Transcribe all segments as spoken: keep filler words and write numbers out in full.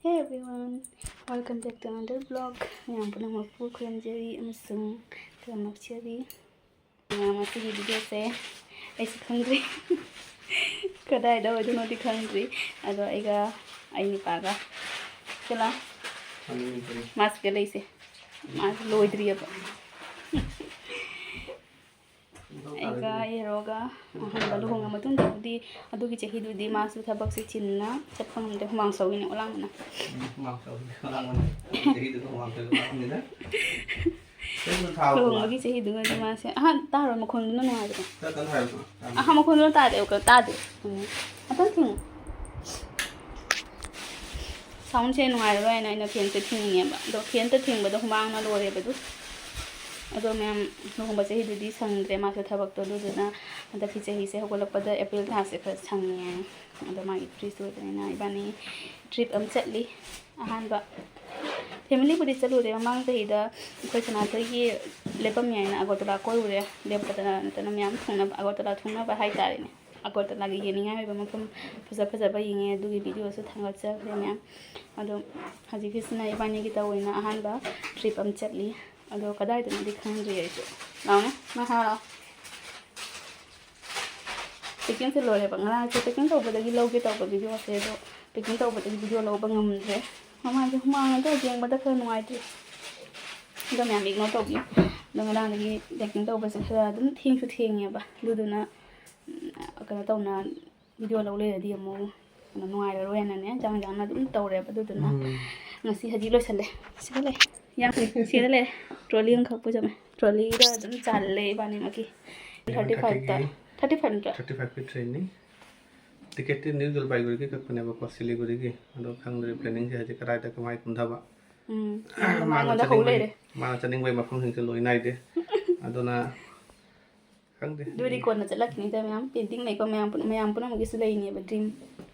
Hey everyone, welcome back to another vlog. ꯃꯌꯥꯝ ꯄꯨꯝꯅꯃꯛꯄꯨ ꯈꯨꯔꯨꯝꯖꯔꯤ ꯑꯃꯁꯨꯡ ꯇꯝꯅꯣꯛꯆꯔꯤ꯫ ꯃꯌꯥꯝ, ꯉꯁꯤꯒꯤ ꯚꯤꯗꯤꯑꯣꯁꯦ ꯑꯩꯁꯨ ꯈꯪꯗ꯭ꯔꯤ꯫ ꯀꯗꯥꯏꯗ ꯑꯣꯏꯗꯣꯏꯅꯣꯗꯤ ꯈꯪꯗ꯭ꯔꯤ꯫ ꯑꯗꯣ ꯑꯩꯒ ꯑꯩ ꯅꯨꯄꯥꯒ ꯆꯠꯂ ꯃꯥꯁꯤꯒ ꯂꯩꯁꯦ꯫ ꯃꯥꯁꯨ ꯂꯣꯏꯗ꯭ꯔꯤꯑꯕ꯫ ꯑꯩꯒ ꯍꯦꯔꯣꯒ ꯑꯍꯥꯟꯕ ꯂꯨꯍꯣꯡꯉ ꯃꯇꯨꯡꯗꯕꯨꯗꯤ, ꯑꯗꯨꯒꯤ ꯆꯍꯤꯗꯨꯗꯤ ꯃꯥꯁꯨ ꯊꯕꯛꯁꯦ ꯆꯤꯟꯅ ꯆꯠꯄ ꯉꯝꯗꯦ, ꯍꯨꯃꯥꯡ ꯁꯧꯋꯤꯅꯦ ꯑꯣꯂꯥꯡꯕꯅ꯫ ꯎꯝ, ꯍꯨꯃꯥꯡ ꯁꯧꯋꯤꯅꯦ ꯑꯣꯂꯥꯡꯕꯅ꯫ ꯆꯍꯤꯗꯨꯗ ꯍꯨꯃꯥꯡ ꯁꯧꯋꯤꯅꯦ ꯑꯣꯂꯥꯡꯕꯅꯤꯅ꯫ ꯀꯩꯅꯣ ꯊꯥꯎ ꯂꯨꯍꯣꯡꯕꯒꯤ ꯆꯍꯤꯗꯨꯒꯗꯤ ꯃꯥꯁꯦ, ꯑꯍꯥꯟ ꯇꯥꯔꯣ, ꯃꯈꯣꯟꯗꯨꯅ ꯅꯨꯡꯉꯥꯏꯕꯗꯣ꯫ ꯇ-, ꯇ-, ꯍꯥꯏꯔꯣ, ꯇ-, ꯑꯍꯥ, ꯃꯈꯣꯟꯗꯨꯅ ꯇꯥꯗꯦ, ꯇꯥꯗꯦ꯫ ꯎꯝ꯫ ꯉꯥꯛꯇꯪ ꯊꯤꯡꯉꯨ꯫ ꯁꯥꯎꯟꯁꯦ ꯅꯨꯡꯉꯥꯏꯔꯔꯣꯏ ꯍꯥꯏꯅ ꯑꯩꯅ ꯐꯦꯟꯁꯦ ꯊꯤꯡꯉꯤꯅꯦꯕ꯫ ꯑꯗꯣ ꯐꯦꯟꯇ ꯊꯤꯡꯕꯗꯣ ꯍꯨꯃꯥꯡꯅ ꯂꯣꯏꯔꯦꯕ ꯑꯗꯨ꯫ ꯑꯗꯣ ꯃꯌꯥꯝ, ꯂꯨꯍꯣꯡꯕ ꯆꯍꯤꯗꯨꯗꯤ ꯁꯪꯗ꯭ꯔꯦ ꯃꯥꯁꯨ ꯊꯕꯛꯇꯣ꯫ ꯑꯗꯨꯗꯨꯅ ꯍꯟꯗꯛꯀꯤ ꯆꯍꯤꯁꯦ ꯍꯧꯒꯠꯂꯛꯄꯗ ꯑꯦꯄ꯭ꯔꯤꯜ ꯊꯥꯁꯦ ꯈꯔ ꯁꯪꯉꯦ꯫ ꯑꯗꯣ ꯃꯥꯒꯤ ꯐ꯭ꯔꯤꯁ ꯑꯣꯏꯕꯅꯤꯅ ꯏꯕꯥꯅꯤ ꯇ꯭ꯔꯤꯞ ꯑꯃ ꯆꯠꯂꯤ꯫ ꯑꯍꯥꯟꯕ ꯐꯦꯃꯤꯂꯤꯕꯨꯗꯤ ꯆꯠꯂꯨꯔꯦ꯫ ꯃꯃꯥꯡ ꯆꯍꯤꯗ ꯑꯩꯈꯣꯏ ꯁꯅꯥꯊꯣꯏꯒꯤ ꯂꯦꯞꯄꯝꯃꯤ ꯍꯥꯏꯅ ꯑꯒꯔꯇꯂꯥ ꯀꯣꯏꯔꯨꯔꯦ꯫ ꯂꯦꯞꯄꯗ ꯅꯠꯇꯅ ꯃꯌꯥꯝ ꯊꯨꯡꯅꯕ, ꯑꯒꯔꯇꯂꯥ ꯊꯨꯡꯅꯕ ꯍꯥꯏꯇꯥꯔꯦꯅꯦ꯫ ꯑꯒꯔꯇꯂꯥꯒꯤ ꯌꯦꯡꯅꯤꯡꯉꯥꯏ ꯑꯣꯏꯕ ꯃꯐꯝ ꯐꯖ ꯐꯖꯕ ꯌꯦꯡꯉꯦ꯫ ꯑꯗꯨꯒꯤ ꯚꯤꯗꯤꯑꯣꯁꯨ ꯊꯥꯒꯠꯆꯈ꯭ꯔꯦ ꯃꯌꯥꯝ꯫ ꯑꯗꯣ ꯍꯧꯖꯤꯛꯀꯤꯁꯤꯅ ꯏꯕꯥꯅꯤꯒꯤ ꯇꯧꯋꯦꯅ ꯑꯍꯥꯟꯕ ꯇ꯭ꯔꯤꯞ ꯑꯃ ꯆꯠꯂꯤ꯫ ꯑꯗꯣ ꯀꯗꯥꯏꯗꯅꯣꯗꯤ ꯈꯪꯗ꯭ꯔꯤ ꯑꯩꯁꯨ꯫ ꯂꯥꯎꯅꯦ, ꯅꯪ ꯍꯥꯏꯔꯛꯑꯣ꯫ ꯄꯦꯀꯤꯡꯁꯦ ꯂꯣꯏꯔꯦꯕ꯫ ꯉꯔꯥꯡꯁꯦ ꯄꯦꯀꯤꯡ ꯇꯧꯕꯗꯒꯤ ꯂꯧꯒꯦ ꯇꯧꯕ ꯚꯤꯗꯤꯑꯣꯁꯦ, ꯑꯗꯣ ꯄꯦꯀꯤꯡ ꯇꯧꯕꯗꯒꯤ ꯚꯤꯗꯤꯑꯣ ꯂꯧꯕ ꯉꯝꯗ꯭ꯔꯦ꯫ ꯃꯃꯥꯏꯁꯦ ꯍꯨꯃꯥꯡ ꯑꯗꯣ ꯌꯦꯡꯕꯗ ꯈꯔ ꯅꯨꯡꯉꯥꯏꯇ꯭ꯔꯤ꯫ ꯑꯗꯣ ꯃꯌꯥꯝ ꯏꯒꯅꯣꯔ ꯇꯧꯕꯤꯌꯨ꯫ ꯑꯗꯣ ꯉꯔꯥꯡꯗꯒꯤ ꯄꯦꯀꯤꯡ ꯇꯧꯕꯁꯦ ꯈꯔ ꯑꯗꯨꯝ ꯊꯦꯡꯁꯨ ꯊꯦꯡꯉꯦꯕ꯫ ꯑꯗꯨꯗꯨꯅ, ꯎꯝ, ꯀꯩꯅꯣ ꯇꯧꯅ ꯚꯤꯗꯤꯑꯣ ꯂꯧ ꯂꯩꯔꯗꯤ ꯑꯃꯨꯛ ꯀꯩꯅꯣ ꯅꯨꯡꯉꯥꯏꯔꯔꯣꯏꯅꯅꯦ, ꯆꯥꯡ ꯆꯥꯡꯅ ꯑꯗꯨꯝ ꯇꯧꯔꯦꯕ꯫ ꯑꯗꯨꯗꯨꯅ ꯎꯝ꯫ ꯉꯁꯤ ꯍꯧꯖꯤꯛ ꯂꯣꯏꯁꯜꯂꯦ꯫ ꯁꯤꯗ ꯂꯩ꯫ ꯌꯥꯝ ꯁꯤꯗ ꯂꯩ꯫ ꯇ꯭ꯔꯣꯂꯤ ꯑꯃꯈꯛ ꯄꯨꯖꯕꯅꯦ꯫ ꯇ꯭ꯔꯣꯂꯤꯗ ꯑꯗꯨꯝ ꯆꯥꯜꯂꯦ ꯏꯕꯥꯅꯤꯃꯛꯀꯤ꯫ ꯊꯥꯔꯇꯤ ꯐꯥꯏꯚꯇ꯫ ꯊꯥꯔꯇꯤ ꯐꯥꯏꯚ ꯅꯠꯇ꯭ꯔꯣ? ꯊꯥꯔꯇꯤ ꯐꯥꯏꯚꯀꯤ ꯇ꯭ꯔꯦꯟꯅꯤ꯫ ꯇꯤꯀꯦꯠꯇꯤ ꯅ꯭ꯌꯨ ꯖꯜꯄꯥꯏꯒꯨꯔꯤꯒꯤ ꯀꯛꯄꯅꯦꯕꯀꯣ, ꯁꯤꯂꯤꯒꯨꯔꯤꯒꯤ꯫ ꯑꯗꯣ ꯈꯪꯗ꯭ꯔꯦ ꯄ꯭ꯂꯦꯅꯤꯡꯁꯦ ꯍꯧꯖꯤꯛ ꯀꯗꯥꯏꯗ ꯀꯃꯥꯏ ꯀꯨꯝꯊꯕ꯫ ꯎꯝ, ꯃꯥꯅ ꯃꯉꯣꯟꯗ ꯍꯧ ꯆꯠꯅꯤꯡꯕ, ꯂꯩꯔꯦ꯫ ꯃꯥꯅ ꯆꯠꯅꯤꯡꯕꯩ ꯃꯐꯝꯁꯤꯡꯁꯦ ꯂꯣꯏ ꯅꯥꯏꯗꯦ꯫ ꯑꯗꯨꯅ ꯈꯪꯗꯦ꯫ ꯑꯗꯨꯗꯤ ꯀꯣꯟꯅ ꯆꯠꯂꯛꯈꯤꯅꯤꯗ ꯃꯌꯥꯝ꯫ ꯄꯦꯟꯗꯤꯡ ꯂꯩꯀꯣ ꯃꯌꯥꯝ ꯄꯨꯝ-, ꯃꯌꯥꯝ ꯄꯨꯝꯅꯃꯛꯀꯤꯁꯨ ꯂꯩꯅꯦꯕ꯫ ꯗ꯭ꯔꯤꯝ,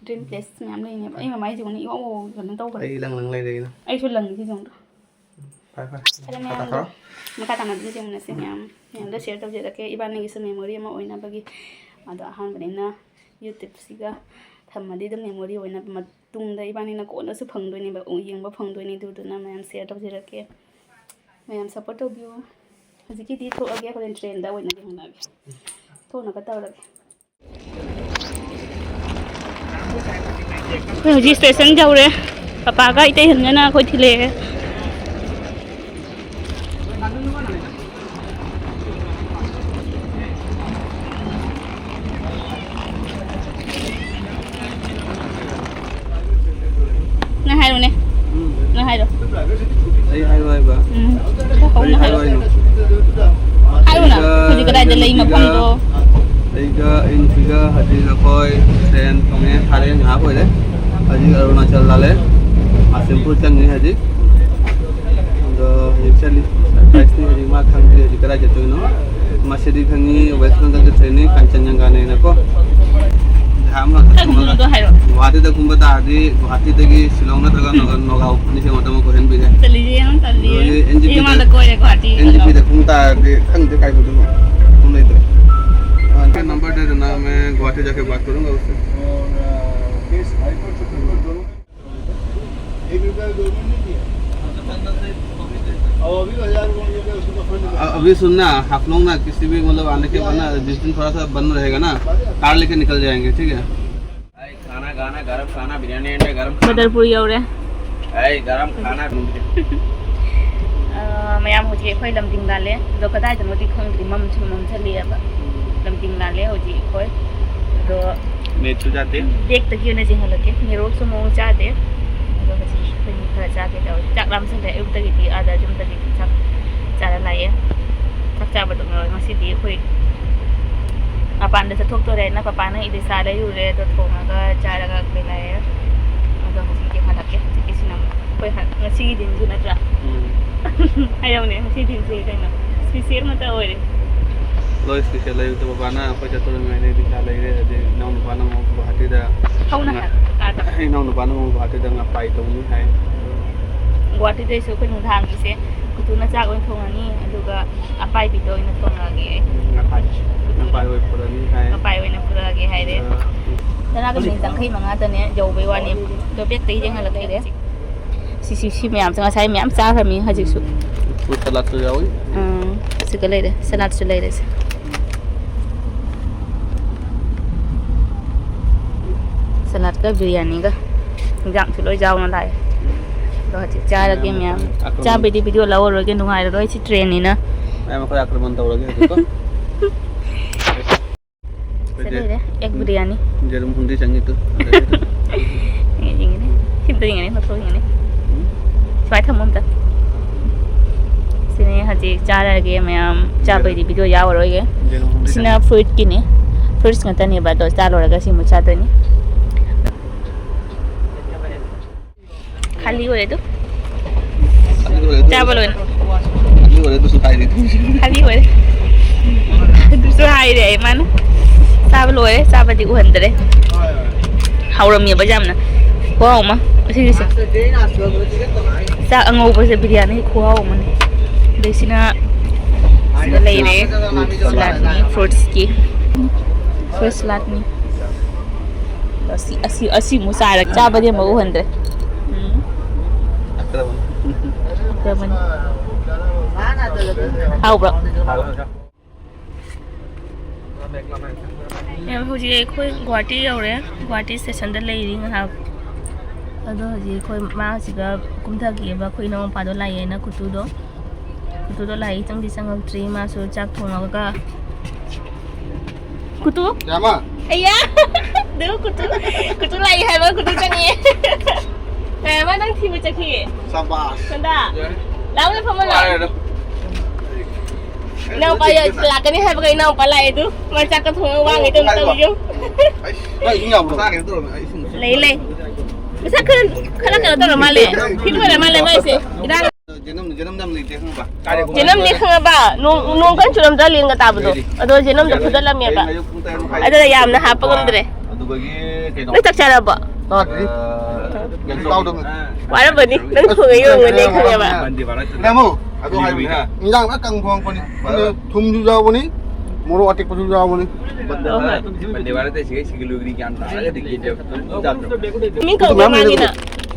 ꯗ꯭ꯔꯤꯝ ꯄ꯭ꯂꯦꯁ ꯃꯌꯥꯝ ꯂꯩꯅꯦꯕ꯫ ꯑꯩ ꯃꯃꯥꯏꯁꯦ ꯌꯦꯡꯉꯨꯅꯦ, ꯏꯋꯥꯎ ꯋꯥꯎ ꯀꯩꯅꯣ ꯇꯧꯈ꯭ꯔꯦ꯫ ꯑꯩ ꯏꯂꯪ ꯂꯪ ꯂꯩꯔꯦ ꯑꯩꯅ꯫ ꯑꯩꯁꯨ ꯂꯪꯉꯤ ꯁꯤ ꯌꯦꯡꯉꯨ꯫ ꯐꯔꯦ, ꯐꯔꯦ꯫ ꯑꯗ ꯃꯈꯥ ꯃꯌꯥꯝꯗꯣ ꯇꯥꯊꯔꯣ꯫ ꯃꯈꯥ ꯇꯥꯅ ꯑꯗꯨꯝ ꯌꯦꯡꯃꯤꯟꯅꯁꯦ ꯃꯌꯥꯝ꯫ ꯃꯌꯥꯝꯗ ꯁꯤꯌꯔ ꯇꯧꯖꯔꯛꯀꯦ ꯏꯕꯥꯅꯤꯒꯤꯁꯨ ꯃꯦꯃꯣꯔꯤ ꯑꯃ ꯑꯣꯏꯅꯕꯒꯤ꯫ ꯑꯗꯣ ꯑꯍꯥꯟꯕꯅꯤꯅ ꯌꯨꯇ꯭ꯌꯨꯕꯁꯤꯒ ꯊꯝꯃꯗꯤ ꯑꯗꯨꯝ ꯃꯦꯃꯣꯔꯤ ꯑꯣꯏꯅꯕ ꯃꯠ-, ꯇꯨꯡꯗ ꯏꯕꯥꯅꯤꯅ ꯀꯣꯟꯅꯁꯨ ꯐꯪꯗꯣꯏꯅꯦꯕ, ꯎ-, ꯌꯦꯡꯕ ꯐꯪꯗꯣꯏꯅꯦ꯫ ꯑꯗꯨꯗꯨꯅ ꯃꯌꯥꯝ ꯁꯤꯌꯔ ꯇꯧꯖꯔꯛꯀꯦ, ꯃꯌꯥꯝ ꯁꯞꯄꯣꯔꯠ ꯇꯧꯕꯤꯌꯨ꯫ ꯍꯧꯖꯤꯛꯀꯤꯗꯤ ꯊꯣꯛꯑꯒꯦ, ꯍꯣꯔꯦꯟ ꯇ꯭ꯔꯦꯟꯗ ꯑꯣꯏꯅ ꯌꯦꯡꯅꯒꯦ꯫ ꯊꯣꯛꯅꯕ ꯇꯧꯔꯒꯦ꯫ ꯑꯩꯈꯣꯏ ꯍꯧꯖꯤꯛ ꯁ꯭ꯇꯦꯁꯟ ꯌꯧꯔꯦ꯫ ꯄꯄꯥꯒ ꯏꯇꯩ ꯍꯟꯒꯅ ꯑꯩꯈꯣꯏ ꯊꯤꯜꯂꯛꯑꯦ꯫ ꯅꯪ ꯍꯥꯏꯔꯣꯅꯦ꯫ ꯎꯝ꯫ ꯅꯪ ꯍꯥꯏꯔꯣ꯫ ꯑꯩ ꯍꯥꯏꯔꯣ ꯍꯥꯏꯕ? ꯎꯝ꯫ ꯈꯔ ꯀꯔꯤ ꯍꯧꯅ ꯍꯥꯏꯔꯣ ꯍꯥꯏꯔꯣ꯫ ꯍꯥꯏꯅꯣ? ꯍꯥꯏꯔꯣꯅ꯫ ꯑꯩꯒ ꯍꯧꯖꯤꯛ ꯀꯗꯥꯏꯗ ꯂꯩ ꯏꯅꯥꯎꯅꯨꯄꯤꯒ, ꯃꯐꯝꯗꯣ? ꯑꯩꯒ ꯑꯩ ꯅꯨꯄꯤꯒ ꯍꯧꯖꯤꯛ ꯑꯩꯈꯣꯏ ꯇ꯭ꯔꯦꯟ ꯇꯣꯡꯉꯦ, ꯊꯥꯔꯦ, ꯉꯥꯏꯍꯥꯛ ꯑꯣꯏꯔꯦ꯫ ꯍꯧꯖꯤꯛ ꯑꯔꯨꯅꯥꯆꯜ ꯂꯥꯜꯂꯦ꯫ ꯕꯤꯁꯦꯝꯄꯨꯔ ꯆꯪꯉꯤ ꯍꯧꯖꯤꯛ꯫ ꯑꯗꯣ ꯍꯧꯖꯤꯛ ꯆꯠꯂꯤ꯫ ꯁꯔꯄ꯭ꯔꯥꯏꯖꯇꯤ ꯍꯧꯖꯤꯛ ꯃꯥ ꯈꯪꯗ꯭ꯔꯤ ꯍꯧꯖꯤꯛ ꯀꯗꯥꯏ ꯆꯠꯇꯣꯏꯅꯣ꯫ ꯃꯁꯤꯗꯤ ꯈꯪꯉꯤ, ꯋꯦꯁ ꯕꯦꯡꯒꯜꯒꯤ ꯇ꯭ꯔꯦꯟꯅꯤ, ꯀꯥꯟꯆꯟꯖꯪꯒꯥꯅꯦꯅꯀꯣ꯫ ꯄꯩꯁꯥ ꯑꯃ ꯈꯛꯇ ꯈꯪꯗꯕꯗꯣ ꯊꯝꯃꯒ ꯍꯥꯏꯔꯣ꯫ ꯒꯨꯋꯥꯍꯥꯇꯤꯗꯒꯨꯝꯕ ꯇꯥꯔꯗꯤ, ꯒꯨꯋꯥꯍꯥꯇꯤꯗꯒꯤ ꯁꯤꯂꯣꯡ ꯅꯠꯇ꯭ꯔꯒ ꯅꯣꯒꯥ-, ꯅꯣꯒꯥꯎ ꯑꯅꯤꯁꯤ ꯑꯃꯗ ꯑꯃ ꯀꯣꯏꯍꯟꯕꯤꯒꯦ꯫ ꯆꯠꯂꯤꯁꯦ ꯌꯦꯡꯉꯣ, ꯆꯠꯂꯤꯁꯦ꯫ ꯑꯗꯨꯗꯤ ꯑꯦꯟ ꯖꯤ ꯄꯤꯗ, ꯃꯥꯡꯗ ꯀꯣꯏꯔꯦ ꯒꯨꯋꯥꯍꯥꯇꯤ꯫ ꯑꯦꯟ ꯖꯤ ꯄꯤꯗ ꯀꯨꯝ ꯇꯥꯔꯗꯤ ꯈꯪꯗꯦ ꯀꯥꯏ ꯀꯣꯏꯗꯣꯏꯅꯣ꯫ ꯃꯐꯝ ꯂꯩꯇ꯭ꯔꯦ꯫ हाँ, नंबर दे देना, मैं गुवाहाटी जाके बात करूंगा उससे। और, अ, case high court, supreme court दोनों में एक रुपया गवर्नमेंट नहीं दिया। अब अभी हजार करोड़ रुपया उसको फंड मिला। अ-, अभी सुनना, आप लोग ना किसी भी मतलब आने के बाद ना, जिस दिन थोड़ा सा बंद रहेगा ना, कार लेके निकल जाएंगे, ठीक है? भाई, खाना, गाना, गरम खाना, बिरयानी अंडे, गरम खाना। ꯕꯗꯔꯄꯨꯔ ꯌꯧꯔꯦ꯫ भाई, गरम खाना। ꯑ, ꯃꯌꯥꯝ ꯍꯧꯖꯤꯛ ꯑꯩꯈꯣꯏ ꯂꯝꯗꯤꯡ ꯂꯥꯜꯂꯦ꯫ ꯑꯗꯣ ꯀꯗꯥꯏꯗꯅꯣꯗꯤ ꯈꯪꯗ꯭ꯔꯤ, ꯃꯝꯁꯨ ꯃꯝꯁꯜꯂꯛꯑꯦꯕ꯫ ꯂꯝꯗꯤꯡ ꯂꯥꯜꯂꯦ ꯍꯧꯖꯤꯛ ꯑꯩꯈꯣꯏ꯫ ꯑꯗꯣ ꯅꯦꯠꯁꯨ ꯆꯥꯗꯦ꯫ ꯕꯦꯛꯇꯒꯤ ꯑꯣꯏꯅ ꯆꯤꯡꯍꯜꯂꯛꯀꯦ꯫ ꯅꯦꯠꯋꯥꯛꯁꯨ ꯃꯑꯣꯡ ꯆꯥꯗꯦ꯫ ꯑꯗꯣ ꯍꯧꯖꯤꯛ ꯑꯩꯈꯣꯏ ꯃꯤ ꯈꯔ ꯆꯥꯒꯦ ꯇꯧꯔꯤ꯫ ꯆꯥꯛ ꯂꯥꯝꯁꯜꯂꯦ꯫ ꯑꯌꯨꯛꯇꯒꯤꯗꯤ ꯑꯥꯗ ꯌꯨꯝꯗꯒꯤꯗꯤ ꯆꯥꯛ ꯆꯥꯔ ꯂꯥꯛꯑꯦ꯫ ꯆꯥꯛ ꯆꯥꯕꯗꯣ ꯉꯁꯤꯗꯤ ꯑꯩꯈꯣꯏ ꯃꯄꯥꯟꯗ ꯆꯠꯊꯣꯛꯇꯣꯔꯦꯅ ꯄꯄꯥꯅ ꯏꯂꯤꯁꯥ ꯂꯩꯔꯨꯔꯦ꯫ ꯑꯗꯣ ꯊꯣꯡꯉꯒ ꯆꯥꯔꯒ ꯑꯩꯈꯣꯏ ꯂꯥꯛꯑꯦ꯫ ꯑꯗꯣ ꯍꯧꯖꯤꯛꯇꯤ ꯍꯜꯂꯛꯀꯦ꯫ ꯍꯧꯖꯤꯛꯀꯤꯁꯤꯅ ꯑꯃꯨꯛ ꯑꯩꯈꯣꯏ ꯍ-, ꯉꯁꯤꯒꯤ ꯗꯤꯟꯁꯤ ꯅꯠꯇ꯭ꯔꯥ? ꯎꯝ꯫ ꯍꯥꯏꯔꯛꯎꯅꯦ, ꯉꯁꯤ ꯗꯤꯟꯁꯤ ꯀꯩꯅꯣ? ꯏꯁꯄꯤꯁꯦꯜ ꯉꯥꯛꯇ ꯑꯣꯏꯔꯦ꯫ ꯂꯣꯏ ꯏꯁꯄꯤꯁꯦꯜ꯫ ꯑꯌꯨꯛꯇ ꯕꯕꯥꯅ ꯑꯩꯈꯣꯏ ꯆꯠꯇꯣꯔꯤꯉꯩꯗ ꯏꯂꯤꯁꯥ ꯂꯩꯔꯦ꯫ ꯑꯗꯩ ꯏꯅꯥꯎꯅꯨꯄꯥꯅ ꯑꯃꯨꯛ ꯒꯨꯋꯥꯍꯥꯇꯤꯗ ꯍꯧꯅ ꯉ-, ꯍꯥꯏ, ꯇꯥꯗꯕ꯫ ꯏꯅꯥꯎꯅꯨꯄꯥꯅ ꯑꯃꯨꯛ ꯒꯨꯋꯥꯍꯥꯇꯤꯗ ꯉꯄꯥꯏ ꯇꯧꯅꯤ ꯍꯥꯏ꯫ ꯒꯨꯋꯥꯍꯥꯇꯤꯗꯩꯁꯨ ꯑꯩꯈꯣꯏ ꯅꯨꯡꯗꯥꯡꯒꯤꯁꯦ ꯀꯨꯇꯨꯅ ꯆꯥꯛ ꯑꯣꯏꯅ ꯊꯣꯡꯉꯅꯤ, ꯑꯗꯨꯒ ꯑꯄꯥꯏꯕꯤꯗꯣ ꯑꯣꯏꯅ ꯊꯣꯡꯉꯛꯑꯒꯦ ꯑꯩ꯫ ꯎꯝ, ꯉꯄꯥꯏ꯫ ꯉꯄꯥꯏ ꯑꯣꯏꯅ ꯄꯨꯔꯛꯑꯅꯤ ꯍꯥꯏ꯫ ꯉꯄꯥꯏ ꯑꯣꯏꯅ ꯄꯨꯔꯛꯑꯒꯦ ꯍꯥꯏꯔꯦ꯫ ꯑꯗꯨꯒ ꯇꯔꯥꯒ ꯃꯤꯅꯤꯠ ꯌꯥꯡꯈꯩ ꯃꯉꯥꯗꯅꯦ ꯌꯧꯕꯩ ꯋꯥꯅꯦ꯫ ꯑꯗꯣ ꯕꯦꯛꯇꯩ ꯌꯦꯡꯍꯜꯂꯛꯀꯦ꯫ ꯁꯤ, ꯁꯤ, ꯁꯤ ꯃꯌꯥꯝꯁꯦ ꯉꯁꯥꯏ ꯃꯌꯥꯝ ꯆꯥꯈ꯭ꯔꯃꯤ ꯍꯧꯖꯤꯛꯁꯨ꯫ ꯐ꯭ꯔꯨꯠ ꯁꯂꯥꯗꯁꯨ ꯌꯥꯎꯏ꯫ ꯎꯝ, ꯁꯤꯒ ꯂꯩꯔꯦ, ꯁꯂꯥꯗꯁꯨ ꯂꯩꯔꯦ ꯁꯦ꯫ ꯁꯂꯥꯗꯀ ꯕꯤꯔꯌꯥꯅꯤꯒ ꯍꯤꯟꯖꯥꯡꯁꯨ ꯂꯣꯏ ꯌꯥꯎꯅ ꯂꯥꯛꯑꯦ꯫ ꯑꯗꯣ ꯍꯧꯖꯤꯛ ꯆꯥꯔꯒꯦ ꯃꯌꯥꯝ꯫ ꯃꯌꯥꯝ ꯑꯥꯀ꯭ꯔꯃꯟ꯫ ꯆꯥꯕꯩꯗꯤ ꯚꯤꯗꯤꯑꯣ ꯂꯧꯔꯔꯣꯏꯒꯦ, ꯅꯨꯡꯉꯥꯏꯔꯔꯣꯏ ꯁꯤ ꯇ꯭ꯔꯦꯟꯅꯤꯅ꯫ ꯃꯌꯥꯝ ꯑꯩꯈꯣꯏ ꯑꯥꯀ꯭ꯔꯃꯟ ꯇꯧꯔꯒꯦ ꯍꯧꯖꯤꯛꯀꯣ꯫ ꯁꯤꯗ ꯂꯩꯔꯦ, ꯑꯦꯒ ꯕꯤꯔꯌꯥꯅꯤ꯫ ꯌꯦꯔꯨꯝ ꯍꯨꯝꯗꯤ ꯆꯪꯉꯤ ꯇꯨ꯫ ꯌꯦꯡꯉꯤꯅꯦ꯫ ꯁꯤꯝꯇ ꯌꯦꯡꯉꯤꯅꯦ, ꯃꯊꯧ ꯌꯦꯡꯉꯤꯅꯦ꯫ ꯎꯝ꯫ ꯁꯨꯃꯥꯏ ꯊꯝꯃꯣ ꯑꯝꯇ꯫ ꯁꯤꯅꯦ ꯍꯧꯖꯤꯛ ꯆꯥꯔꯒꯦ ꯃꯌꯥꯝ꯫ ꯆꯥꯕꯩꯗꯤ ꯚꯤꯗꯤꯑꯣ ꯌꯥꯎꯔꯔꯣꯏꯒꯦ꯫ ꯌꯦꯔꯨꯝ ꯍꯨꯝꯗꯤ ꯁꯤꯅ ꯆꯪꯉꯤ꯫ ꯐ꯭ꯔꯨꯏꯠꯀꯤꯅꯤ꯫ ꯐ꯭ꯔꯨꯏꯠꯁ ꯉꯥꯛꯇꯅꯦꯕ, ꯑꯗꯣ ꯆꯥ ꯂꯣꯏꯔꯒ ꯁꯤ ꯑꯃꯨꯛ ꯆꯥꯗꯣꯏꯅꯤ꯫ ꯈꯥꯂꯤ ꯑꯣꯏꯔꯦ ꯑꯗꯨ꯫ ꯈꯥꯂꯤ ꯑꯣꯏꯔꯦ ꯑꯗꯨ꯫ ꯆꯥꯕ ꯂꯣꯏꯅ꯫ ꯈꯥꯂꯤ ꯑꯣꯏꯔꯦ ꯑꯗꯨꯁꯨ ꯍꯥꯏꯔꯤ꯫ ꯈꯥꯂꯤ ꯑꯣꯏꯔꯦ꯫ ꯑꯗꯨꯁꯨ ꯍꯥꯏꯔꯦ ꯑꯩ ꯃꯥꯅ꯫ ꯆꯥꯕ ꯂꯣꯏꯔꯦ, ꯆꯥꯕꯗꯤ ꯎꯍꯟꯗ꯭ꯔꯦ꯫ ꯍꯥꯎꯔꯝꯃꯦꯕ ꯌꯥꯝꯅ꯫ ꯈꯨꯍꯥꯎ ꯑꯃ꯫ ꯑꯁꯤꯒꯤꯁꯦ꯫ ꯆꯥꯛ ꯑꯉꯧꯕꯁꯦ ꯕꯤꯔꯌꯥꯅꯤ ꯈꯨꯍꯥꯎ ꯑꯃꯅꯤ꯫ ꯑꯗꯩ ꯁꯤꯅ ꯁꯤꯗ ꯂꯩꯔꯦ꯫ ꯁꯂꯥꯗꯅꯤ, ꯐ꯭ꯔꯨꯠꯁꯀꯤ꯫ ꯐ꯭ꯔꯨꯠ ꯁꯂꯥꯗꯅꯤ꯫ ꯑꯁꯤ, ꯑꯁꯤ, ꯑꯁꯤꯃꯨꯛ ꯆꯥꯔꯒ ꯆꯥꯕꯗꯤ ꯑꯃꯨꯛ ꯎꯍꯟꯗ꯭ꯔꯦ꯫ ꯎꯝ꯫ ꯑꯀ꯭ꯔꯃꯟ꯫ ꯍꯥꯎꯕ꯭ꯔꯣ? ꯃꯌꯥꯝ, ꯍꯧꯖꯤꯛ ꯑꯩꯈꯣꯏ ꯒꯨꯍꯥꯇꯤ ꯌꯧꯔꯦ꯫ ꯒꯨꯍꯥꯇꯤ ꯁ꯭ꯇꯦꯁꯟꯗ ꯂꯩꯔꯤ ꯉꯥꯏꯍꯥꯛ꯫ ꯑꯗꯣ ꯍꯧꯖꯤꯛ ꯑꯩꯈꯣꯏ ꯃꯥꯁꯤꯒ ꯀꯨꯝꯊꯈꯤꯑꯕ, ꯑꯩꯈꯣꯏ ꯏꯅꯥꯎꯄꯥꯗꯣ ꯂꯥꯛꯑꯦꯅ ꯈꯨꯇꯨꯗꯣ꯫ ꯈꯨꯇꯨꯗꯣ ꯂꯥꯛꯏ, ꯆꯪꯗꯤ ꯆꯪꯉꯛꯇ꯭ꯔꯤ꯫ ꯃꯥꯁꯨ ꯆꯥꯛ ꯊꯣꯡꯉꯒ ꯀꯨꯇꯨ? ꯌꯥꯃ? ꯑꯌꯥ! ꯑꯗꯨ ꯀꯨꯇꯨ, ꯀꯨꯇꯨ ꯂꯥꯛꯏ ꯍꯥꯏꯕ, ꯀꯨꯇꯨ ꯆꯪꯉꯛꯑꯦ꯫ ꯉꯥꯏꯔꯝꯃ ꯅꯪ ꯊꯤꯕ ꯆꯠꯈꯤꯌꯦ꯫ ꯁꯕꯥꯁ꯫ ꯁꯣꯝꯗ꯫ ꯌꯥꯔꯦ꯫ ꯂꯥꯎꯅꯦ, ꯐꯝꯃꯣ ꯂꯥꯎ꯫ ꯋꯥꯔꯦꯗ꯫ ꯏꯅꯥꯎꯄꯥ ꯌꯥ-, ꯂꯥꯛꯀꯅꯤ ꯍꯥꯏꯕꯒ ꯏꯅꯥꯎꯄꯥ ꯂꯥꯛꯑꯦ ꯑꯗꯨ꯫ ꯃꯥ ꯆꯥꯛꯀ ꯊꯣꯡꯉꯒ ꯋꯥꯡꯉꯩ ꯇꯧꯅ ꯇꯧꯔꯤꯌꯨ꯫ ꯑꯩꯁ, ꯅꯪ ꯏꯁꯤꯡ ꯌꯥꯎꯕ꯭ꯔꯣ? ꯂꯩ, ꯂꯩ꯫ ꯃꯁꯛ ꯈꯔ, ꯈꯔ ꯀꯩꯅꯣ ꯇꯧꯔ ꯃꯥꯜꯂꯦ꯫ ꯐꯤꯠ ꯑꯣꯏꯔ ꯃꯥꯜꯂꯦ ꯃꯥꯏꯁꯦ꯫ ꯏꯔꯥꯡ ꯖꯦꯅꯝ, ꯖꯦꯅꯝ ꯌꯥꯝ ꯂꯩꯇꯦ ꯈꯪꯉꯕ? ꯖꯦꯅꯝꯅꯦ ꯈꯪꯉꯕ? ꯅꯣꯡ, ꯅꯣꯡ ꯀꯟꯅ ꯆꯨꯔꯝꯗ꯭ꯔꯥ ꯂꯦꯟꯒ ꯇꯥꯕꯗꯣ? ꯑꯗꯣ ꯖꯦꯅꯝꯗꯣ ꯐꯨꯗꯠꯂꯝꯃꯦꯕ꯫ ꯍꯌꯦꯡ ꯑꯌꯨꯛ ꯄꯨꯡ ꯇꯔꯦꯠ ꯃꯈꯥꯏ ꯑꯗꯨꯅ ꯌꯥꯝꯅ ꯍꯥꯞꯄ ꯉꯝꯗ꯭ꯔꯦ꯫ ꯑꯗꯨꯗꯒꯤ ꯀꯩꯅꯣ? ꯅꯣꯏ ꯆꯥꯛ ꯆꯥꯔꯕꯣ? ꯆꯥꯗ꯭ꯔꯤ꯫ ꯑ, ꯀꯩꯅꯣ ꯇꯧꯗꯦ꯫ ꯋꯥꯔꯝꯃꯅꯤ꯫ ꯅꯪ ꯊꯣꯡꯉ ꯌꯣꯡꯉꯅꯤ ꯈꯪꯉꯦꯕ꯫ ꯃꯟꯗꯦ ꯕꯥꯔꯣ꯫ ꯏꯅꯝꯃ, ꯑꯗꯨ ꯍꯥꯏꯕꯅꯦ꯫ ꯏꯟꯖꯥꯡ ꯂꯣꯏ ꯀꯪ ꯊꯣꯡꯉꯛꯄꯅꯤ꯫ ꯑꯗꯨ ꯊꯨꯝꯁꯨ ꯌꯥꯎꯕꯅꯤ꯫ ꯃꯣꯔꯣꯛ ꯑꯇꯦꯛꯄꯁꯨ ꯌꯥꯎꯕꯅꯤ꯫ ꯕꯟꯗꯦ ꯚꯥꯔꯠ ꯍꯥꯏꯁꯤꯒ ꯁꯤꯒꯤ ꯂꯣꯏꯒ꯭ꯔꯤ ꯒ꯭ꯌꯥꯟ ꯇꯥꯔꯒꯗꯤ ꯒꯦꯠ ꯌꯧ-, ꯖꯥꯠꯇꯣ꯫ ꯃꯤ ꯀꯧꯕ ꯃꯥꯒꯤꯅ꯫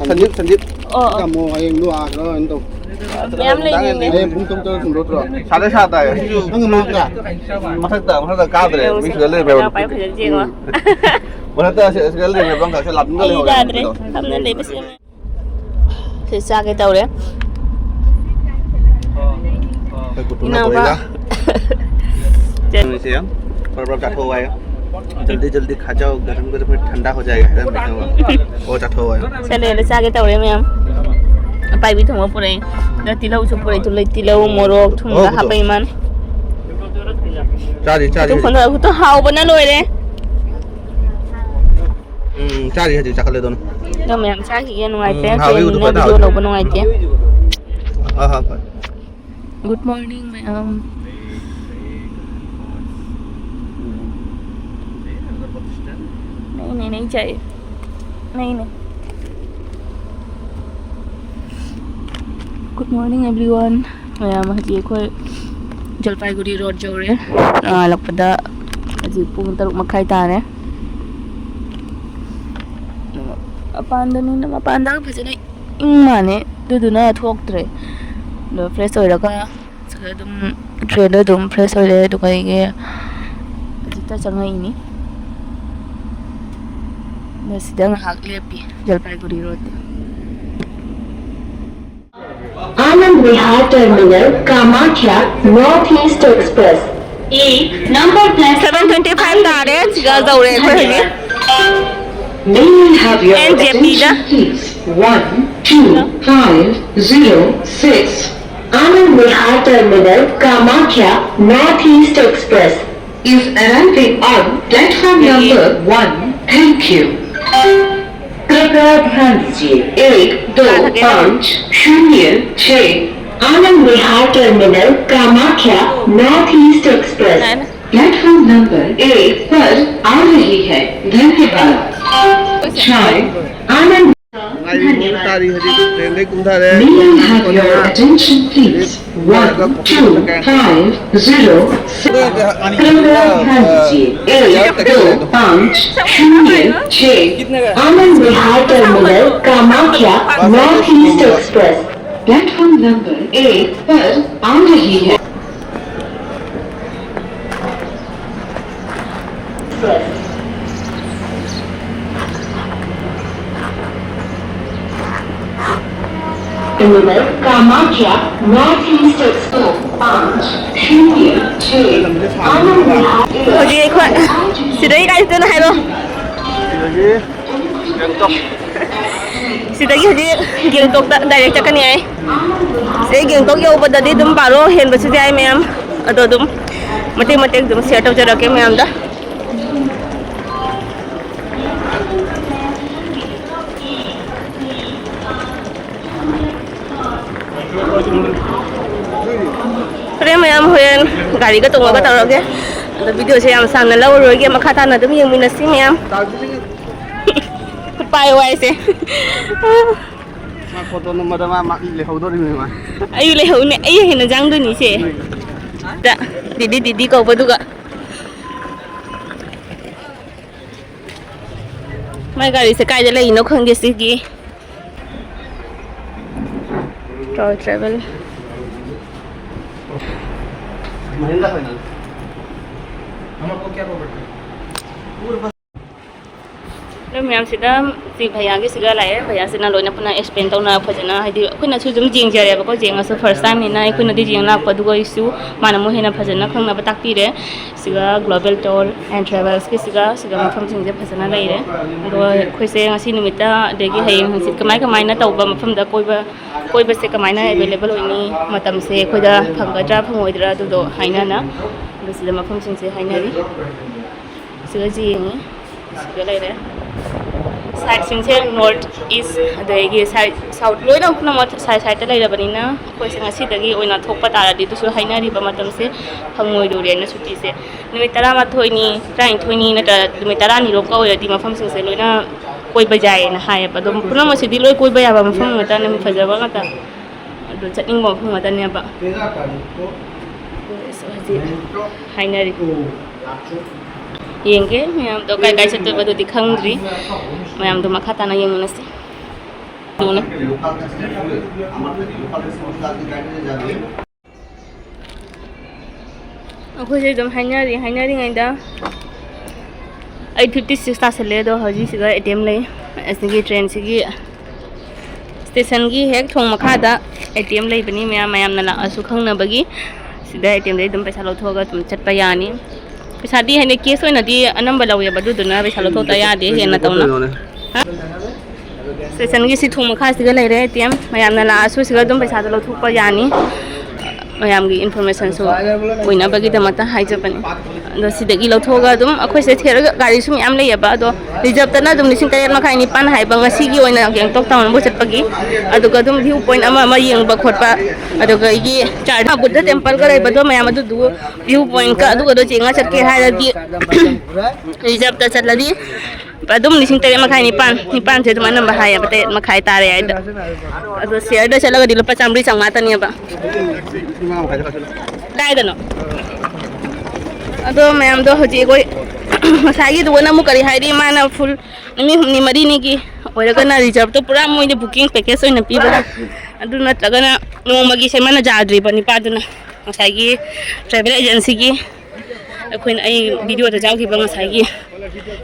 ꯁꯟꯗꯤꯞ ꯁꯟꯗꯤꯞ꯫ ꯑꯣ, ꯑꯣ꯫ ꯇꯥꯃꯣ ꯍꯌꯦꯡꯗꯣ ꯑꯥ ꯀꯩꯅꯣ ꯑꯣꯏꯅ ꯇꯧ꯫ ꯃꯌꯥꯝ ꯂꯩꯅꯤꯡꯉꯦ꯫ ꯍꯌꯦꯡ ꯄꯨꯡ ꯇꯔꯨꯛ ꯇꯔꯨꯛ ꯁꯨꯝꯗꯣꯛꯇ꯭ꯔꯣ? ꯁꯥꯗ ꯁꯥ ꯇꯥꯏ꯫ ꯅꯪ ꯃꯊꯛꯇ꯫ ꯃꯊꯛꯇ ꯃꯊꯛꯇ ꯀꯥꯗ꯭ꯔꯦ꯫ ꯃꯤ ꯁꯤꯗ ꯂꯩꯔꯦ꯫ ꯄꯥꯏ ꯐꯖꯅ ꯌꯦꯡꯉꯣ꯫ ꯃꯊꯛꯇ ꯁꯤ-, ꯁꯤꯗ ꯂꯩꯔꯦ꯫ ꯕꯪ ꯀꯥꯁꯦ ꯂꯥꯞꯅ ꯑꯩ ꯂꯩꯍꯧꯔꯦ꯫ ꯌꯥꯗ꯭ꯔꯦ꯫ ꯊꯝꯅ ꯂꯩꯕꯁꯦ꯫ ꯁꯤ ꯆꯥꯒꯦ ꯇꯧꯔꯦ꯫ ꯑꯩꯈꯣꯏ ꯀꯨꯇꯨꯅ ꯏꯅꯥꯎꯄꯥ꯫ ꯄꯨꯔꯛꯏꯔꯥ? ꯅꯪꯁꯦ ꯌꯥꯝ ꯄꯔꯞ ꯄꯔꯞ ꯆꯥꯊꯣꯛꯑꯣ ꯍꯥꯏꯌꯣ꯫ ꯖꯜꯗꯤ ꯖꯜꯗꯤ ꯈꯥ ꯖꯥꯎ, ꯒꯔꯝ ꯒꯔꯝ ꯊꯟꯗꯥ ꯍꯣ ꯖꯥꯌꯦꯒꯥ ꯍꯥꯏꯔꯝꯃꯦ꯫ ꯑꯣ, ꯆꯥꯊꯣꯛꯑꯣ ꯍꯥꯏꯌꯣ꯫ ꯁꯦꯂꯦꯗ ꯆꯥꯒꯦ ꯇꯧꯔꯦ ꯃꯌꯥꯝ꯫ ꯑꯄꯥꯏꯕꯤ ꯊꯣꯡꯕ ꯄꯨꯔꯛꯑꯦ꯫ ꯑꯗ ꯇꯤꯜꯍꯧꯁꯨ ꯄꯨꯔꯛꯑꯦ꯫ ꯇꯤꯜꯍꯧ, ꯇꯤꯜꯍꯧ, ꯃꯣꯔꯣꯛ, ꯊꯨꯝꯒ ꯑꯣ, ꯍꯥꯞꯄꯛꯏ ꯃꯥꯅ꯫ ꯆꯥꯔꯤ, ꯆꯥꯔꯤ꯫ ꯑꯗꯨ ꯈꯣꯟꯗꯣ ꯍꯥꯎꯕꯅ ꯂꯣꯏꯔꯦ꯫ ꯎꯝ, ꯆꯥꯔꯤ ꯍꯧꯖꯤꯛ ꯆꯥꯈꯠꯂꯦ ꯑꯗꯨꯅ꯫ ꯑꯗꯣ ꯃꯌꯥꯝ ꯆꯥꯈꯤꯒꯦ ꯅꯨꯡꯉꯥꯏꯇ꯭ꯔꯦ꯫ ꯎꯝ, ꯍꯥꯎꯋꯤ, ꯆꯦꯟꯅ ꯎꯗꯨ ꯐꯖꯅ ꯚꯤꯗꯤꯑꯣ ꯍꯥꯎꯋꯤ꯫ ꯂꯧꯕ ꯅꯨꯡꯉꯥꯏꯇꯦ꯫ ꯍꯣꯏ, ꯍꯣꯏ, ꯍꯣꯏ꯫ Good morning ꯃꯌꯥꯝ꯫ नहीं, नहीं, नहीं चाहिए। नहीं, नहीं। Good morning everyone꯫ ꯃꯌꯥꯝ ꯍꯧꯖꯤꯛ ꯑꯩꯈꯣꯏ ꯖꯜꯄꯥꯏꯒꯨꯔꯤ ꯔꯣꯗ ꯌꯧꯔꯦ꯫ ꯅꯣꯡꯉꯥꯜꯂꯛꯄꯗ ꯍꯧꯖꯤꯛ ꯄꯨꯡ ꯇꯔꯨꯛ ꯃꯈꯥꯏ ꯇꯥꯔꯦ꯫ ꯃꯄꯥꯟꯗꯅꯤꯅ ꯃꯄꯥꯟꯗ ꯐꯖꯅ ꯏꯪ ꯃꯥꯜꯂꯦ꯫ ꯑꯗꯨꯗꯨꯅ ꯊꯣꯛꯇ꯭ꯔꯦ꯫ ꯑꯗꯣ ꯐ꯭ꯔꯦꯁ ꯑꯣꯏꯔꯒ ꯁꯤꯗ ꯑꯗꯨꯝ ꯇ꯭ꯔꯦꯟꯗ ꯑꯗꯨꯝ ꯐ꯭ꯔꯦꯁ ꯑꯣꯏꯔꯦ꯫ ꯑꯗꯨꯒ ꯑꯩꯒꯤ ꯍꯧꯖꯤꯛꯇ ꯆꯪꯉꯛꯏꯅꯤ꯫ ꯑꯗꯣ ꯁꯤꯗ ꯉꯥꯏꯍꯥꯛ ꯂꯦꯞꯄꯤ ꯖꯜꯄꯥꯏꯒꯨꯔꯤ ꯔꯣꯗꯇ꯫ Anand Vihar Terminal, Kamakhya, North East Express. A number platform. Seven twenty five ꯇꯥꯔꯦ꯫ ꯁꯤꯗ ꯌꯧꯔꯦ ꯑꯩꯈꯣꯏ ꯍꯧꯖꯤꯛ꯫ May I have your attention, please? One two five zero six, Anand Vihar Terminal, Kamakhya, North East Express is arriving on platform number one. Thank you. कृपया ध्यान दीजिए, एक दो पाँच शून्य छः, Anand Vihar terminal, Kamakhya, north east express platform number एक पर आ रही है। धन्यवाद। छाय आनंद। धन्यवाद। ꯒꯥꯔꯤ ꯍꯧꯖꯤꯛ ꯇ꯭ꯔꯦꯟꯗꯩ ꯀꯨꯝꯊꯔꯦ꯫ May I have your attention, please? One two five zero six. ꯀ꯭ꯔꯝꯅ ꯒꯥꯟꯙꯤꯖꯤ ꯑꯦꯛ ꯗꯣ ꯄꯥꯟꯆ ꯁꯨꯟꯌ ꯆꯦ, Anand Vihar terminal Kamakhya north east express, platform number एक पर आ रही है। Terminal Kamakhya north east express ꯄꯥꯟꯆ ꯁꯨꯟꯌ ꯆꯦ, ꯑꯅꯟꯗ ꯕꯤꯍꯥꯔ ꯍꯧꯖꯤꯛ ꯑꯩꯈꯣꯏ ꯁꯤꯗꯩ ꯀꯥꯏ ꯆꯠꯇꯣꯏꯅꯣ ꯍꯥꯏꯔꯣ? ꯁꯤꯗꯒꯤ ꯒꯦꯡꯇꯣꯛ꯫ ꯁꯤꯗꯒꯤ ꯍꯧꯖꯤꯛ ꯒꯦꯡꯇꯣꯛꯇ ꯗꯥꯏꯔꯦꯛ ꯆꯠꯀꯅꯤ ꯍꯥꯏ꯫ ꯁꯤꯗꯩ ꯒꯦꯡꯇꯣꯛ ꯌꯧꯕꯗꯗꯤ ꯑꯗꯨꯝ ꯕꯥꯔꯣ ꯍꯦꯟꯕꯁꯨ ꯌꯥꯏ ꯃꯌꯥꯝ꯫ ꯑꯗꯣ ꯑꯗꯨꯝ ꯃꯇꯦꯛ ꯃꯇꯦꯛ ꯑꯗꯨꯝ ꯁꯤꯌꯔ ꯇꯧꯖꯔꯛꯀꯦ ꯃꯌꯥꯝꯗ꯫ ꯍꯣꯔꯦꯟ ꯃꯌꯥꯝ ꯍꯣꯔꯦꯟ ꯒꯥꯔꯤꯒ ꯇꯣꯡꯉꯒ ꯇꯧꯔꯒꯦ꯫ ꯑꯗꯣ ꯚꯤꯗꯤꯑꯣꯁꯦ ꯌꯥꯝ ꯁꯥꯡꯅ ꯂꯧꯔꯔꯣꯏꯒꯦ, ꯃꯈꯥ ꯇꯥꯅ ꯑꯗꯨꯝ ꯌꯦꯡꯃꯤꯟꯅꯁꯤ ꯃꯌꯥꯝ꯫ ꯈꯨꯠ ꯄꯥꯏꯌꯣ ꯍꯥꯏꯁꯦ꯫ ꯃꯥ ꯐꯣꯇꯣ ꯅꯝꯕꯗ ꯃꯥ, ꯃꯥ ꯂꯩꯍꯧꯗꯣꯔꯤꯕꯅꯤ ꯃꯥ꯫ ꯑꯩ ꯂꯩꯍꯧꯅꯦ, ꯑꯩ ꯍꯦꯟꯅ ꯆꯪꯗꯣꯏꯅꯤꯁꯦ꯫ ꯗ, ꯗꯤꯗꯤ ꯗꯤꯗꯤ ꯀꯧꯕꯗꯨꯒ꯫ ꯃꯥꯏ ꯒꯥꯔꯤꯁꯦ ꯀꯥꯏꯗ ꯂꯩꯔꯤꯅꯣ ꯈꯪꯗꯦ ꯁꯤꯒꯤ꯫ Troll travel. ꯃꯍꯤꯟꯗ꯭ꯔ ꯐꯥꯏꯅꯥꯟꯁ꯫ ꯑꯗꯨ ꯃꯌꯥꯝꯁꯤꯗ ꯁꯤ ꯚꯩꯌꯥꯒꯤꯁꯤꯒ ꯂꯥꯛꯑꯦ꯫ ꯚꯩꯌꯥꯁꯤꯅ ꯂꯣꯏꯅ ꯄꯨꯟꯅ ꯑꯦꯛꯁꯄ꯭ꯂꯦꯟ ꯇꯧꯅ ꯐꯖꯅ, ꯍꯥꯏꯗꯤ ꯑꯩꯈꯣꯏꯅꯁꯨ ꯑꯗꯨꯝ ꯌꯦꯡꯖꯔꯦꯕꯀꯣ, ꯌꯦꯡꯉꯁꯨ ꯐꯥꯔꯁ ꯇꯥꯏꯝꯅꯤꯅ ꯑꯩꯈꯣꯏꯅꯗꯤ ꯌꯦꯡ ꯂꯥꯛꯄ, ꯑꯗꯨꯒ ꯑꯩꯁꯨ ꯃꯥꯅ ꯑꯃꯨꯛ ꯍꯦꯟꯅ ꯐꯖꯅ ꯈꯪꯅꯕ ꯇꯥꯛꯄꯤꯔꯦ꯫ ꯁꯤꯒ ꯒ꯭ꯂꯣꯕꯦꯜ ꯇꯣꯔ ꯑꯦꯟ ꯇ꯭ꯔꯦꯚꯦꯜꯁꯀꯤ ꯁꯤꯒ, ꯁꯤꯒ ꯃꯐꯝꯁꯤꯡꯁꯦ ꯐꯖꯅ ꯂꯩꯔꯦ꯫ ꯑꯗꯣ ꯑꯩꯈꯣꯏꯁꯦ ꯉꯁꯤ ꯅꯨꯃꯤꯠꯇ ꯑꯗꯒꯤ ꯍꯌꯦꯡ ꯍꯪꯆꯤꯠ ꯀꯃꯥꯏ ꯀꯃꯥꯏꯅ ꯇꯧꯕ ꯃꯐꯝꯗ ꯀꯣꯏꯕ, ꯀꯣꯏꯕꯁꯦ ꯀꯃꯥꯏꯅ ꯑꯦꯕꯥꯏꯂꯦꯕꯜ ꯑꯣꯏꯅꯤ, ꯃꯇꯝꯁꯦ ꯑꯩꯈꯣꯏꯗ ꯐꯪꯒꯗ꯭ꯔꯥ ꯐꯪꯉꯣꯏꯗ꯭ꯔꯥ ꯑꯗꯨꯗꯣ ꯍꯥꯏꯅꯅ ꯑꯗꯣ ꯁꯤꯗ ꯃꯐꯝꯁꯤꯡꯁꯦ ꯍꯥꯏꯅꯔꯤ꯫ ꯁꯤꯗꯁꯨ ꯌꯦꯡꯉꯤ꯫ ꯁꯤꯗ ꯂꯩꯔꯦ꯫ ꯁꯥꯏꯠꯁꯤꯡꯁꯦ ꯅꯣꯔꯠ ꯏꯁ ꯑꯗꯒꯤ ꯁꯥꯏꯠ ꯁꯥꯎꯠ ꯂꯣꯏꯅ ꯄꯨꯝꯅꯃꯛ ꯁꯥꯏꯠ ꯁꯥꯏꯠꯇ ꯂꯩꯔꯕꯅꯤꯅ ꯑꯩꯈꯣꯏꯁꯦ ꯉꯁꯤꯗꯒꯤ ꯑꯣꯏꯅ ꯊꯣꯛꯄ ꯇꯥꯔꯗꯤ ꯑꯗꯨꯁꯨ ꯍꯥꯏꯅꯔꯤꯕ ꯃꯇꯝꯁꯦ ꯐꯪꯉꯣꯏꯗꯧꯔꯦꯅ ꯁꯨꯇꯤꯁꯦ꯫ ꯅꯨꯃꯤꯠ ꯇꯔꯥꯃꯥꯊꯣꯏꯅꯤ, ꯇꯔꯥꯅꯤꯊꯣꯏꯅꯤ ꯅꯠꯇ꯭ꯔ ꯅꯨꯃꯤꯠ ꯇꯔꯥꯅꯤꯔꯣꯝꯀ ꯑꯣꯏꯔꯗꯤ ꯃꯐꯝꯁꯤꯡꯁꯦ ꯂꯣꯏꯅ ꯀꯣꯏꯕ ꯌꯥꯏꯌꯦꯅ ꯍꯥꯏꯌꯦꯕ꯫ ꯑꯗꯨꯝ ꯄꯨꯝꯅꯃꯛꯁꯤꯗꯤ ꯂꯣꯏ ꯀꯣꯏꯕ ꯌꯥꯕ ꯃꯐꯝ ꯉꯥꯛꯇꯅꯦ, ꯐꯖꯕ ꯉꯥꯛꯇ꯫ ꯑꯗꯨ ꯆꯠꯅꯤꯡꯕ ꯃꯐꯝ ꯉꯥꯛꯇꯅꯦꯕ꯫ ꯍꯧꯖꯤꯛ ꯍꯥꯏꯅꯔꯤ꯫ ꯌꯦꯡꯒꯦ ꯃꯌꯥꯝꯗꯣ ꯀꯥꯏ ꯀꯥꯏ ꯆꯠꯇꯣꯏꯕ, ꯑꯗꯨꯗꯤ ꯈꯪꯗ꯭ꯔꯤ꯫ ꯃꯌꯥꯝꯗꯣ ꯃꯈꯥ ꯇꯥꯅ ꯌꯦꯡꯃꯤꯟꯅꯁꯤ꯫ ꯑꯗꯨꯅ ꯑꯩꯈꯣꯏꯁꯦ ꯑꯗꯨꯝ ꯍꯥꯏꯅꯔꯤ, ꯍꯥꯏꯅꯔꯤꯉꯩꯗ ꯑꯩꯠ ꯐꯤꯐꯇꯤ ꯁꯤꯛꯁ ꯇꯥꯁꯜꯂꯦ꯫ ꯑꯗꯣ ꯍꯧꯖꯤꯛꯁꯤꯗ ꯑꯦ ꯇꯤ ꯑꯦꯝ ꯂꯩ꯫ ꯑꯁꯤꯒꯤ ꯇ꯭ꯔꯦꯟꯁꯤꯒꯤ ꯁ꯭ꯇꯦꯁꯟꯒꯤ ꯍꯦꯛ ꯊꯣꯡ ꯃꯈꯥꯗ ꯑꯦ ꯇꯤ ꯑꯦꯝ ꯂꯩꯕꯅꯤ꯫ ꯃꯌꯥꯝ, ꯃꯌꯥꯝꯅ ꯂꯥꯛꯑꯁꯨ ꯈꯪꯅꯕꯒꯤ ꯁꯤꯗ ꯑꯦ ꯇꯤ ꯑꯦꯝꯗꯒꯤ ꯑꯗꯨꯝ ꯄꯩꯁꯥ ꯂꯧꯊꯣꯛꯑꯒ ꯑꯗꯨꯝ ꯆꯠꯄ ꯌꯥꯅꯤ꯫ ꯄꯩꯁꯥꯗꯤ ꯍꯥꯏꯗꯤ ꯀꯦꯁ ꯑꯣꯏꯅꯗꯤ ꯑꯅꯝꯕ ꯂꯧꯋꯦꯕ, ꯑꯗꯨꯗꯨꯅ ꯄꯩꯁꯥ ꯂꯧꯊꯣꯛꯇ ꯌꯥꯗꯦ ꯍꯦꯟꯅ ꯇꯧꯅ꯫ ꯁ꯭ꯇꯦꯁꯟꯒꯤ ꯁꯤ ꯊꯣꯡ ꯃꯈꯥꯁꯤꯒ ꯂꯩꯔꯦ ꯑꯦ ꯇꯤ ꯑꯦꯝ꯫ ꯃꯌꯥꯝꯅ ꯂꯥꯛꯑꯁꯨ ꯁꯤꯒ ꯑꯗꯨꯝ ꯄꯩꯁꯥꯗꯣ ꯂꯧꯊꯣꯛꯄ ꯌꯥꯅꯤ꯫ ꯃꯌꯥꯝꯒꯤ ꯏꯟꯐꯣꯔꯃꯦꯁꯟꯁꯨ ꯑꯣꯏꯅꯕꯒꯤꯗꯃꯛꯇ ꯍꯥꯏꯖꯕꯅꯤ꯫ ꯑꯗꯣ ꯁꯤꯗꯒꯤ ꯂꯧꯊꯣꯛꯑꯒ ꯑꯗꯨꯝ ꯑꯩꯈꯣꯏ ꯁꯤꯗ ꯊꯦꯠꯂꯒ ꯒꯥꯔꯤꯁꯨ ꯃꯌꯥꯝ ꯂꯩꯌꯦꯕ꯫ ꯑꯗꯣ ꯔꯤꯖꯥꯞꯇꯅ ꯑꯗꯨꯝ ꯂꯤꯁꯤꯡ ꯇꯔꯦꯠ ꯃꯈꯥꯏ, ꯅꯤꯄꯥꯟ ꯍꯥꯏꯕ ꯉꯁꯤꯒꯤ ꯑꯣꯏꯅ ꯒꯦꯡꯇꯣꯛ ꯇꯥꯎꯟꯕꯨ ꯆꯠꯄꯒꯤ꯫ ꯑꯗꯨꯒ ꯑꯗꯨꯝ ꯚ꯭ꯌꯨ ꯄꯣꯏꯟꯠ ꯑꯃ ꯑꯃ ꯌꯦꯡꯕ ꯈꯣꯠꯄ, ꯑꯗꯨꯒ ꯑꯩꯒꯤ ꯆꯥꯔ ꯕꯨꯗꯙ ꯇꯦꯝꯄꯜꯒ ꯂꯩꯕꯗꯣ ꯃꯌꯥꯝ ꯑꯗꯨꯗꯨ ꯚ꯭ꯌꯨ ꯄꯣꯏꯟꯠꯀ ꯑꯗꯨꯒꯗꯣ ꯌꯦꯡꯉ ꯆꯠꯀꯦ ꯍꯥꯏꯔꯗꯤ ꯔꯤꯖꯥꯞꯇ ꯆꯠꯂꯗꯤ ꯑꯗꯨꯝ ꯂꯤꯁꯤꯡ ꯇꯔꯦꯠ ꯃꯈꯥꯏ, ꯅꯤꯄꯥꯟ, ꯅꯤꯄꯥꯟꯁꯦ ꯑꯗꯨꯝ ꯑꯅꯝꯕ ꯍꯥꯏꯌꯦꯕ, ꯇꯔꯦꯠ ꯃꯈꯥꯏ ꯇꯥꯔꯦ ꯍꯥꯏꯗ꯫ ꯑꯗꯣ ꯁꯤꯌꯔꯗ ꯆꯠꯂꯒꯗꯤ ꯂꯨꯄꯥ ꯆꯥꯝꯃꯔꯤ ꯆꯥꯝꯃꯉꯥꯇꯅꯦꯕ꯫ ꯀꯥꯏꯗꯅꯣ? ꯑꯗꯣ ꯃꯌꯥꯝꯗꯣ ꯍꯧꯖꯤꯛ ꯑꯩꯈꯣꯏ ꯉꯁꯥꯏꯒꯤꯗꯨꯒꯅ ꯑꯃꯨꯛ ꯀꯔꯤ ꯍꯥꯏꯔꯤ, ꯃꯥꯅ ꯐꯨꯜ ꯅꯨꯃꯤꯠ ꯍꯨꯝꯅꯤ ꯃꯔꯤꯅꯤꯒꯤ ꯑꯣꯏꯔꯒꯅ ꯔꯤꯖꯥꯞꯇꯣ ꯄꯨꯔꯥ ꯃꯣꯏꯗꯤ ꯕꯨꯀꯤꯡ ꯄꯦꯀꯦꯖ ꯑꯣꯏꯅ ꯄꯤꯕꯗ, ꯑꯗꯨ ꯅꯠꯇ꯭ꯔꯒꯅ ꯅꯣꯡꯃꯒꯤ ꯁꯦ ꯃꯥꯅ ꯌꯥꯗ꯭ꯔꯤꯕ ꯅꯤꯄꯥꯗꯨꯅ꯫ ꯉꯁꯥꯏꯒꯤ ꯇ꯭ꯔꯦꯚꯦꯜ ꯑꯦꯖꯦꯟꯁꯤꯒꯤ ꯑꯩꯈꯣꯏꯅ, ꯑꯩ ꯚꯤꯗꯤꯑꯣꯗ ꯌꯥꯎꯈꯤꯕ ꯉꯁꯥꯏꯒꯤ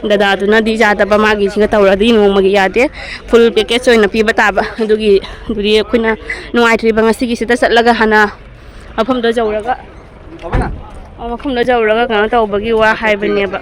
ꯗꯗꯥꯗꯨꯅꯗꯤ ꯌꯥꯗꯕ, ꯃꯥꯒꯤꯁꯤꯒ ꯇꯧꯔꯗꯤ ꯅꯣꯡꯃꯒꯤ ꯌꯥꯗꯦ, ꯐꯨꯜ ꯄꯦꯀꯦꯖ ꯑꯣꯏꯅ ꯄꯤꯕ ꯇꯥꯕ꯫ ꯑꯗꯨꯒꯤ, ꯑꯗꯨꯗꯤ ꯑꯩꯈꯣꯏꯅ ꯅꯨꯡꯉꯥꯏꯇ꯭ꯔꯤꯕ ꯉꯁꯤꯒꯤꯁꯤꯗ ꯆꯠꯂꯒ ꯍꯥꯟꯅ ꯃꯐꯝꯗꯣ ꯌꯧꯔꯒ, ꯃꯐꯝꯗꯣ ꯌꯧꯔꯒ ꯀꯩꯅꯣ ꯇꯧꯕꯒꯤ ꯋꯥ ꯍꯥꯏꯕꯅꯦꯕ꯫